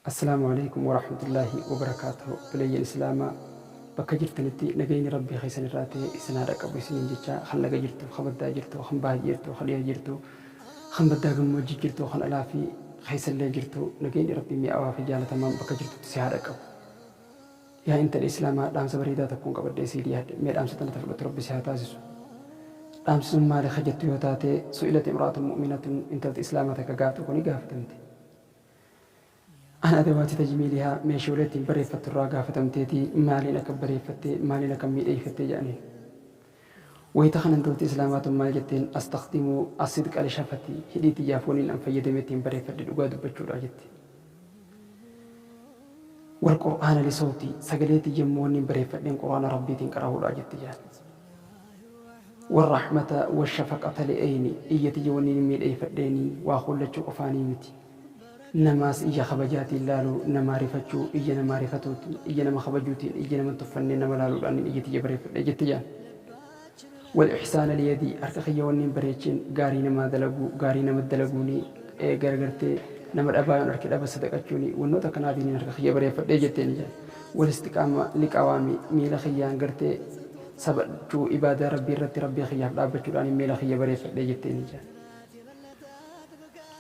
Assalaamu Aleeykum Warahmatullaahi Wabarakaatuhu Obboleeyyan Islaamaa bakka jirtanitti nagayni Rabbii keessan irraa ta'e isin haa dhaqqabu isiniin jecha kan laga jirtu kan baddaa jirtu kan baha jirtu kan dhiha jirtu kan baddaa gammoojjii jirtu kan alaa fi keessallee jirtu nagayni Rabbii mi'aawaa fi jaalatamaan bakka jirtutti si haa dhaqqabu. Yaa intala Islaamaa dhaamsa bareedaa tokkoon qabadhee sii dhiyaadhe mee dhaamsa tana ta fudhattu Rabbi si haa taasisu. Dhaamsi sun maali ka jettu yoo taate su'ilat imra'atun mu'minatun intalti Islaamaa takka gaaf tokko ni gaafatamte. An adawaati tajmiilihaa meeshoolee ittiin bareeffattu irraa gaafatamteeti maaliin akka bareeffatte maaliin akka miidheeyfatte jedhaniin. Wayta kana intalti Islaamaa tun maal jetteen astakhdimu assidqa li shafati hidhii tiyyaaf waniin an fayyadame ittiin bareeffadhe dhugaa dubbachuudha jette. Wal qur'aana li sawti sagalee tiyya immoo wanniin bareeffadheen qur'aana Rabbiitiin qara'uudha jette jedhan. Wal rahmata wal shafaqata li eyni iyya tiyya wanniin miidheeyfadheeni waa kuullachuu qofaanii miti. Namaas ija kabajaatiin laaluu, namaa rifachuu, ija namaa rifatuutiin, ija nama kabajuutiin, ija nama hin tuffanneen nama laaluudhaanin ija tiyya bareeffadhe jette jedhan. Wal ihsaana liyadii harka kiyya wanniin bareecheen gaarii namaa dalaguu, gaarii nama dalaguuni, garagartee nama dhabaa yoon arke dhaba sadaqachuuni wannoota akkanaatiinin harka kiyya bareeffadhe jetteeni jedhan. Wal istiqaama liqawaami miila kiyyaan gartee sabachuu ibaadaa Rabbii irratti Rabbii kiyyaaf dhaabbachuudhaanin miila kiyya bareeffadhe jetteeni jedhan.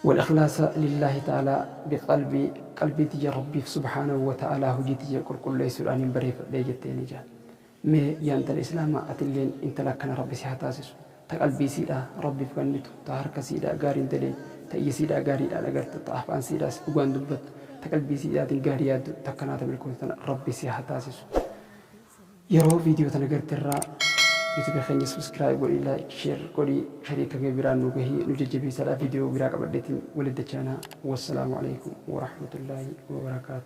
Wal-ikhlaasa lillaahi ta'aalaa biqalbii, qalbii tiyya Rabbiif subhaanahu wa ta'aalaa hojii tiyya qulqulleessuudhaanin bareeffadhee jetteeni jedhan. Mee yaa intala Islaamaa atilleen intala akkana Rabbi si haa taasisu. Ta qalbii siidhaa Rabbiif kannitu, ta harka siidhaa gaarii hin daleyne, ta ija siidhaa gaariidhaan agartu, ta afaan siidhaas dhugaan dubbattu, ta qalbii siidhaatiin gaarii yaaddu, ta akkanaa ta milkoofte tana Rabbi si haa taasisu. Yeroo video tana garte irraa youtube keenya subscribe godhii like share godhii shariika kee biraan nu gahii nu jajjabeessadha video biraa qabadheetiin walitti dachaana wassalaamu alaikum warahmatullaahi wabarakaatu.